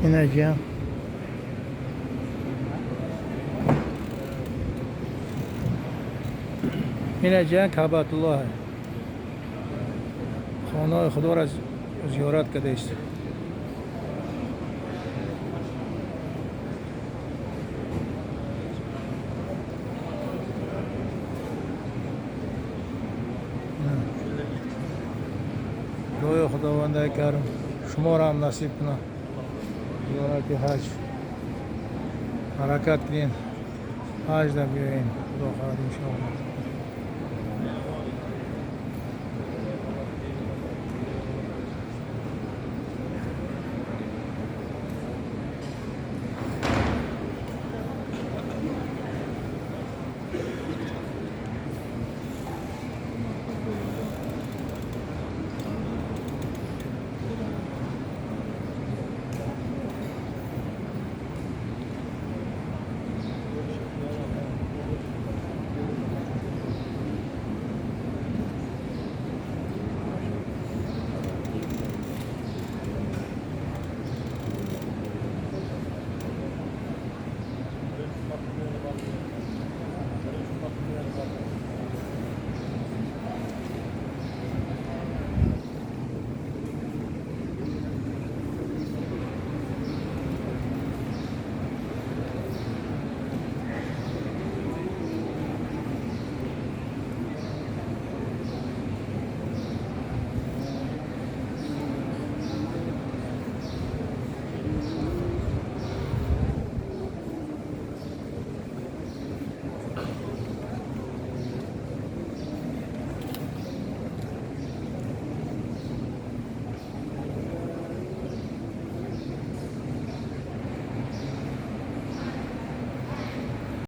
Инаҷа инаҷа Каъбатуллоҳ, хонаи худоро зиёрат кардааст. Худоё, худовандаи карим шуморо ҳам насиб кунад зиёрати ҳаҷ. Ҳаракат кунед, ҳаҷда биёен, худо хоҳад, иншоалло.